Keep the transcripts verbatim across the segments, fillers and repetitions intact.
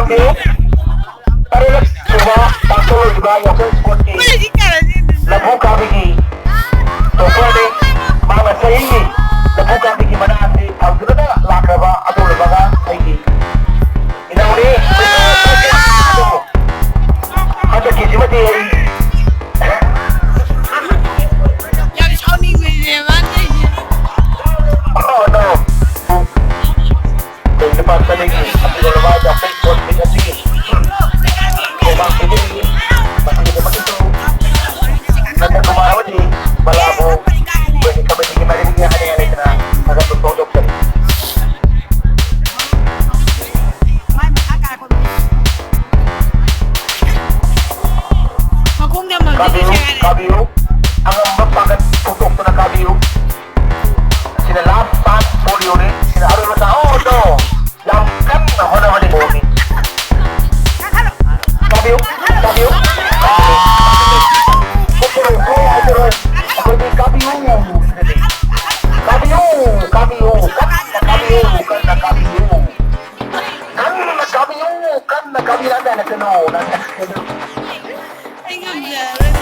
ꯇꯔꯦꯠꯂꯛ ꯁꯨꯕ ꯄꯥꯡꯊꯣꯛꯂꯤꯕ ꯌꯥꯎꯁꯪ ꯁ꯭ꯄꯣꯔꯠꯀꯤ ꯂꯐꯨ ꯀꯥꯕꯤꯒꯤ ꯇꯣꯄꯔꯅꯤ꯫ ꯃꯍꯥꯛꯅ ꯆꯍꯤꯒꯤ ꯂꯐꯨ ꯀꯥꯕꯤꯒꯤ ꯃꯅꯥ ꯑꯁꯤ ꯐꯪꯗꯨꯅ ꯂꯥꯛꯈ꯭ꯔꯕ ꯑꯗꯨꯒꯨꯝꯂꯕ ꯑꯩꯒꯤ ꯏꯅꯥꯎꯅꯤ꯫ ꯍꯟꯗꯛꯀꯤꯁꯤꯃꯗꯤ ꯑꯩ ꯌꯥꯝ ꯁꯥꯎꯅꯤꯡꯕꯅꯦ ꯃꯥꯅ ꯇꯧꯔꯤꯁꯦ꯫ ꯑꯣ, no꯫ ꯑꯩꯈꯣꯏ ꯂꯨꯄꯥ ꯆꯅꯤꯒꯤ ꯑꯗꯨꯒ ꯂꯨꯄꯥ ꯌꯥꯡꯈꯩ ꯀꯣꯟ ꯄꯤꯛ ꯑꯁꯤꯒꯤ ꯂꯩꯕꯥꯛ ꯄꯤꯕꯤꯔꯤ꯫ ꯃꯁꯤꯒꯤꯗꯃꯛꯇꯁꯨ ꯅꯟꯗ ꯀꯨꯃꯥꯔ ꯑꯃꯗꯤ ꯕꯂꯥꯕꯨ ꯑꯩꯈꯣꯏꯒꯤ ꯀꯃꯤꯇꯤꯒꯤ ꯃꯥꯏꯀꯩꯗꯒꯤ ꯍꯥꯏꯅꯤꯡꯉꯥꯏ ꯂꯩꯇꯅ ꯊꯥꯒꯠꯄ ꯐꯣꯡꯗꯣꯛꯆꯔꯤ꯫ ꯃꯈꯣꯡꯗ ꯑꯃ ꯀꯥꯕꯤꯌꯨ, ꯀꯥꯕꯤꯌꯨ꯫ ꯑꯉꯝꯕ ꯄꯥꯡꯒꯜ ꯐꯣꯡꯗꯣꯛꯇꯨꯅ ꯀꯥꯕꯤꯌꯨ꯫ ꯁꯤꯅ last chance ꯄꯣꯂꯤꯑꯣꯅꯤ꯫ ꯁꯤꯅ ꯑꯔꯣꯏꯕ ꯆꯥ-, ꯑꯣ, no! ꯌꯥꯝ ꯀꯟꯅ ꯍꯣꯠꯅꯕꯅꯤ ꯕꯣꯜꯅꯤ꯫ ꯀꯥꯕꯤꯌꯨ, ꯀꯥꯕꯤꯌꯨ, ꯀꯥꯕꯤꯌꯨ꯫ ꯊꯣꯛꯆꯔꯣꯏ, ꯊꯣꯛꯑꯣꯏ ꯍꯥꯏꯖꯔꯣꯏ꯫ ꯑꯩꯈꯣꯏꯗꯤ ꯀꯥꯕꯤꯌꯨ ꯁꯤꯗꯗꯤ꯫ ꯀꯥꯕꯤꯌꯨ, ꯀꯥꯕꯤꯌꯨ, ꯀꯟꯅ ꯀꯥꯕꯤꯌꯨ, ꯀꯟꯅ ꯀꯥꯕꯤꯌꯨ꯫ ꯀꯟꯅ ꯀꯥꯕꯤꯌꯨ, ꯀꯟꯅ ꯀꯥꯕꯤꯌꯨ, ꯅꯥꯟꯊꯔꯛꯀꯅꯨ, ꯅꯥꯟꯊꯔꯛꯀꯅꯨ꯫ ꯑꯩ ꯉꯝꯖꯔꯔꯣꯏ꯫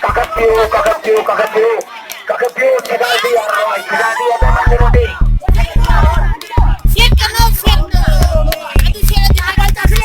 ꯀꯥꯈꯠꯄꯤꯌꯨ, ꯀꯥꯈꯠꯄꯤꯌꯨ, ꯀꯥꯈꯠꯄꯤꯌꯨ꯫ ꯀꯥꯈꯠꯄꯤꯌꯨ, ꯊꯦꯒꯥꯏꯕ ꯌꯥꯔꯣꯏ, ꯊꯦꯒꯥꯏꯕ ꯌꯥꯗꯦ, ꯃꯥꯡꯖꯧꯅꯧꯗꯤ꯫ ꯁꯦꯠꯀꯅꯣ, ꯁꯦꯠꯀꯅꯣ꯫ ꯑꯗꯨ ꯁꯦꯠꯂꯗꯤ ꯃꯣꯕꯥꯏꯜ ꯆꯥꯔꯖ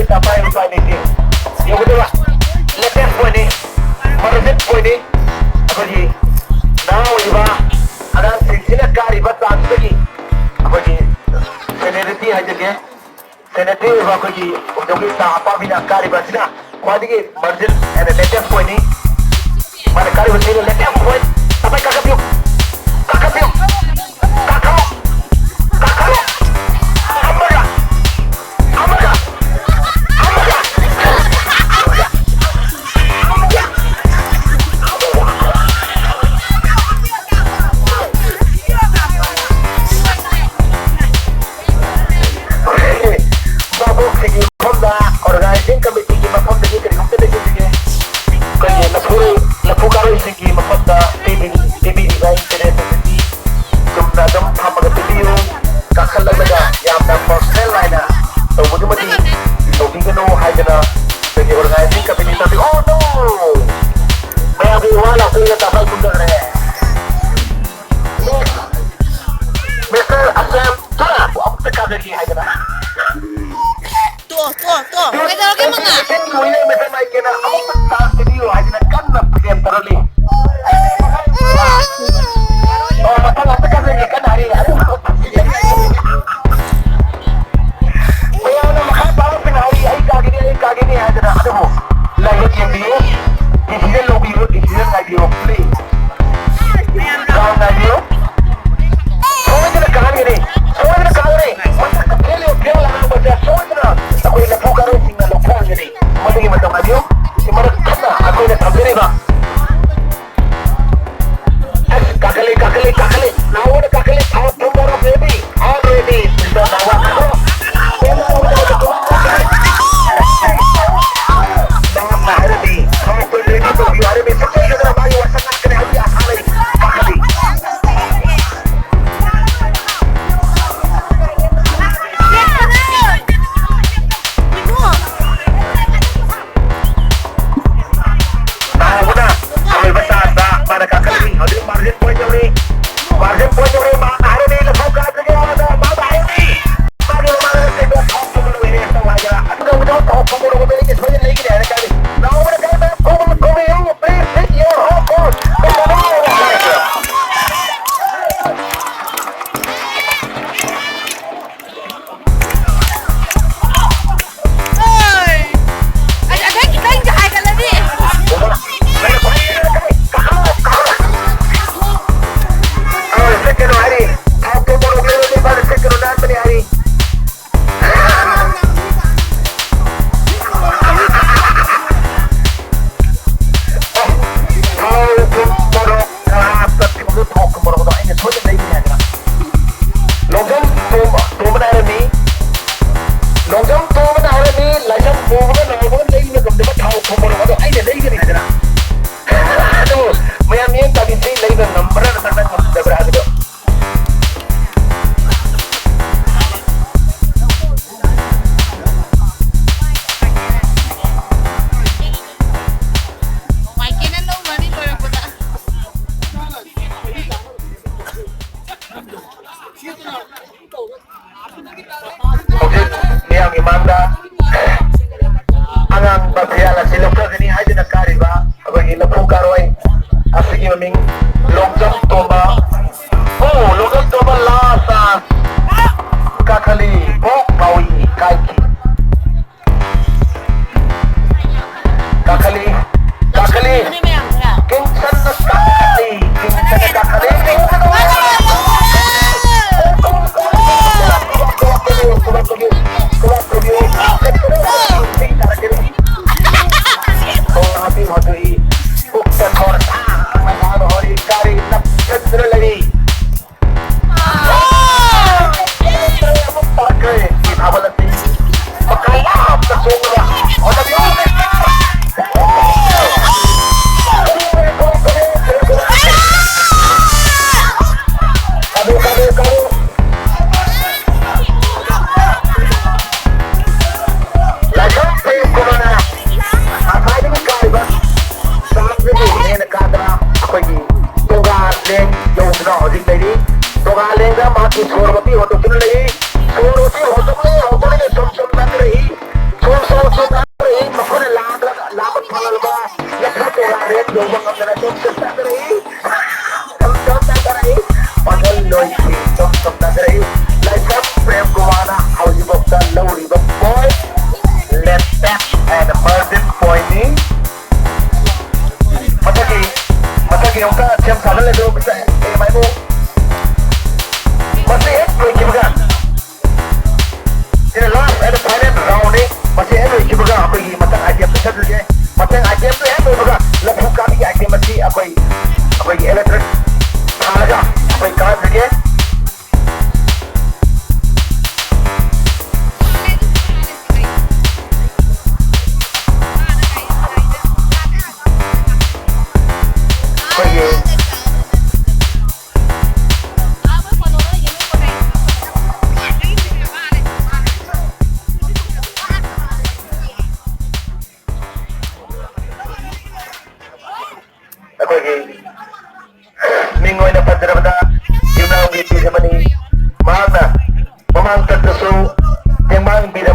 ꯇꯄꯥꯏ ꯎꯄꯥꯏ ꯂꯩꯇꯦ꯫ ꯌꯧꯒꯗꯕ ꯂꯦꯇꯦꯁ ꯄꯣꯏꯟꯅꯤ꯫ ꯃꯔꯨꯖꯤꯠ ꯄꯣꯏꯟꯅꯤ꯫ ꯑꯩꯈꯣꯏꯒꯤ ꯅꯍꯥ ꯑꯣꯏꯔꯤꯕ ꯑꯉꯥꯡꯁꯤꯡꯁꯤꯅ ꯀꯥꯔꯤꯕ ꯆꯥꯡꯁꯤꯗꯒꯤ ꯑꯩꯈꯣꯏꯒꯤ ꯁꯦꯅꯤꯌꯔꯤꯇꯤ ꯍꯥꯏꯖꯒꯦ, ꯁꯦꯅꯤꯌꯔꯤꯇꯤ ꯑꯣꯏꯕ ꯑꯩꯈꯣꯏꯒꯤ ꯎꯗꯧꯒꯤ ꯇꯥ ꯑꯄꯥꯕꯤꯅ ꯀꯥꯔꯤꯕ ꯑꯁꯤꯅ ꯈ꯭ꯋꯥꯏꯗꯒꯤ ꯃꯥꯔꯖꯤꯟ ꯑꯦꯟ ꯂꯦꯇꯦꯁ ꯄꯣꯏꯟꯅꯤ꯫ ꯃꯥꯅ ꯀꯥꯔꯤꯕꯁꯤ ꯂꯦꯇꯦꯁ ꯄꯣꯏꯟ꯫ ꯇꯄꯥꯏ ꯀꯥꯈꯠꯄꯤꯌꯨ꯫ ꯀꯥꯈꯠꯄꯤꯌꯨ꯫ ꯀꯥꯈꯠꯂꯣ꯫ ꯀꯥꯈꯠꯂꯣ꯫ ꯑꯃꯒ꯫ ꯑꯃꯒ꯫ ꯑꯃꯒ꯫ ꯚꯥꯕꯣꯛꯁꯤꯒꯤ ꯃꯐꯝꯗ ꯑꯣꯔꯒꯅꯥꯏꯖꯤꯡ ꯀꯃꯤꯇꯤꯒꯤ ꯃꯐꯝꯗꯒꯤ ꯀꯔꯤꯒꯨꯝꯕ ꯂꯩꯖꯕꯤꯒꯦ? ꯑꯩꯈꯣꯏꯒꯤ ꯂꯐꯨ, ꯂꯐꯨ ꯀꯥꯔꯣꯏꯁꯤꯡꯒꯤ ꯃꯐꯝꯗ ꯄꯤꯕꯤ-, ꯄꯤꯕꯤꯔꯤꯕ ꯏꯟꯇꯔꯦꯁ ꯑꯁꯤꯗꯤ ꯆꯨꯝꯅ ꯑꯗꯨꯝ ꯐꯝꯃꯒ ꯄꯤꯕꯤꯌꯨ꯫ ꯀꯥꯈꯠꯂꯛꯂꯒ ꯌꯥꯝꯅ ꯄꯔꯁꯣꯅꯦꯜ ꯅꯥꯏꯅ ꯇꯧꯕꯗꯨꯃꯗꯤ ꯇꯧꯕꯤꯒꯅꯨ ꯍꯥꯏꯗꯅ ꯑꯩꯈꯣꯏꯒꯤ ꯑꯣꯔꯒꯅꯥꯏꯖꯤꯡ ꯀꯃꯤꯇꯤ ꯇꯧꯕꯤ-, ꯑꯣ, ꯅꯣ! ꯃꯌꯥꯝꯒꯤ ꯋꯥ ꯂꯥꯎꯊꯣꯛꯂꯒ ꯇꯥꯐꯝ ꯈꯨꯝꯖꯈ꯭ꯔꯦ꯫ ꯃꯤꯁꯇꯔ ꯑꯁꯦꯝ, ꯊꯣꯔꯛꯑꯣ, ꯑꯃꯨꯛꯇ ꯀꯥꯖꯒꯦ ꯍꯥꯏꯗꯅ꯫ ꯇꯣ, ꯇꯣ, ꯇꯣ꯫ ꯀꯩꯗꯧꯔꯒꯦ, ꯃꯉꯥ? ꯃꯤꯁꯇꯔ ꯃꯥꯏꯀꯦꯜꯅ ꯑꯃꯨꯛꯇ ꯆꯥꯟꯁ ꯄꯤꯕꯤꯌꯨ ꯍꯥꯏꯗꯅ ꯀꯟꯅ ꯄ꯭ꯔꯦꯝ ꯇꯧꯔꯛꯂꯤ꯫ ꯑꯣ, ꯃꯊꯪ ꯑꯝꯇ ꯀꯥꯖꯒꯦ ꯀꯟꯅ ꯍꯥꯏꯔꯤ꯫ ꯃꯌꯥꯝꯅ ꯃꯈꯥ ꯇꯥꯔꯛꯇꯅ ꯍꯥꯏꯔꯤ, "ꯑꯩ ꯀꯥꯒꯤꯅꯤ, ꯑꯩ ꯀꯥꯒꯤꯅꯤ" ꯍꯥꯏꯗꯅ꯫ ꯑꯗꯨꯕꯨ ꯂꯥꯏꯕꯛ ꯌꯦꯡꯕꯤꯌꯨ, ꯗꯤꯁꯤꯖꯟ ꯂꯧꯕꯤꯌꯨ, ꯗꯤꯁꯤꯖꯟ ꯉꯥꯏꯕꯤꯌꯨ, ꯄ꯭ꯂꯤꯖ꯫ ꯗꯥꯎ ꯉꯥꯏꯕꯤꯌꯨ꯫ ꯁꯣꯏꯗꯅ ꯀꯥꯍꯟꯒꯅꯤ, ꯁꯣꯏꯗꯅ ꯀꯥꯍꯟꯒꯅꯤ꯫ ꯃꯊꯛꯇ ꯐꯦꯜ ꯌꯨ ꯐꯦꯜ ꯑꯉꯥꯡꯕꯁꯦ ꯁꯣꯏꯗꯅ ꯑꯩꯈꯣꯏ ꯂꯐꯨ ꯀꯥꯔꯣꯏꯁꯤꯡꯅ ꯂꯧꯊꯣꯛꯍꯟꯒꯅꯤ꯫ ꯃꯗꯨꯒꯤ ꯃꯇꯝ ꯉꯥꯏꯕꯤꯌꯨ꯫ ꯁꯤ ꯃꯔꯛ ꯊꯠꯅ ꯑꯩꯈꯣꯏꯅ ꯊꯝꯖꯔꯤꯕ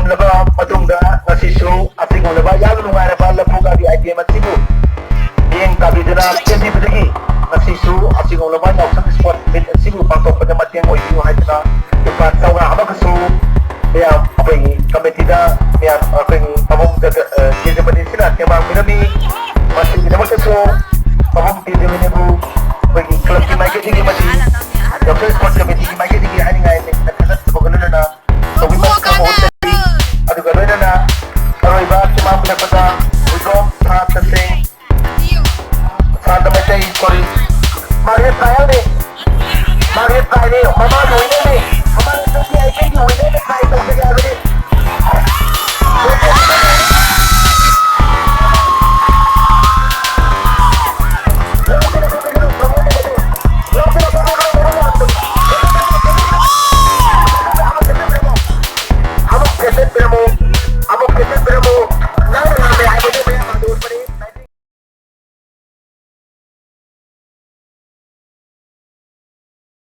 ꯂꯕ ꯃꯇꯨꯡꯗ ꯉꯁꯤꯁꯨ ꯑꯁꯤꯒꯨꯝꯂꯕ ꯌꯥꯝꯅ ꯅꯨꯡꯉꯥꯏꯔꯕ ꯂꯐꯨ ꯉꯥꯒꯤ item ꯑꯁꯤꯕꯨ ꯃꯤꯠꯌꯦꯡ ꯇꯥꯕꯤꯗꯨꯅ ꯆꯦꯟꯕꯤꯕꯗꯒꯤ ꯉꯁꯤꯁꯨ ꯑꯁꯤꯒꯨꯝꯂꯕ ꯌꯥꯎꯁꯪ sport meet ꯑꯁꯤꯕꯨ ꯄꯥꯡꯊꯣꯛꯄꯗ ꯃꯇꯦꯡ ꯑꯣꯏꯕꯤꯌꯨ ꯍꯥꯏꯗꯨꯅ ꯂꯨꯄꯥ ꯆꯥꯝꯃꯉꯥ ꯑꯃꯒꯁꯨ ꯃꯌꯥꯝ ꯑꯩꯈꯣꯏꯒꯤ committeeꯗ ꯃꯌꯥꯝ ꯑꯩꯈꯣꯏꯒꯤ ꯄꯥꯕꯨꯡ ꯖꯒ-, ꯑ, ꯀꯦꯖꯃꯅꯤꯁꯤꯅ ꯇꯦꯡꯕꯥꯡ ꯄꯤꯔꯝꯃꯤ꯫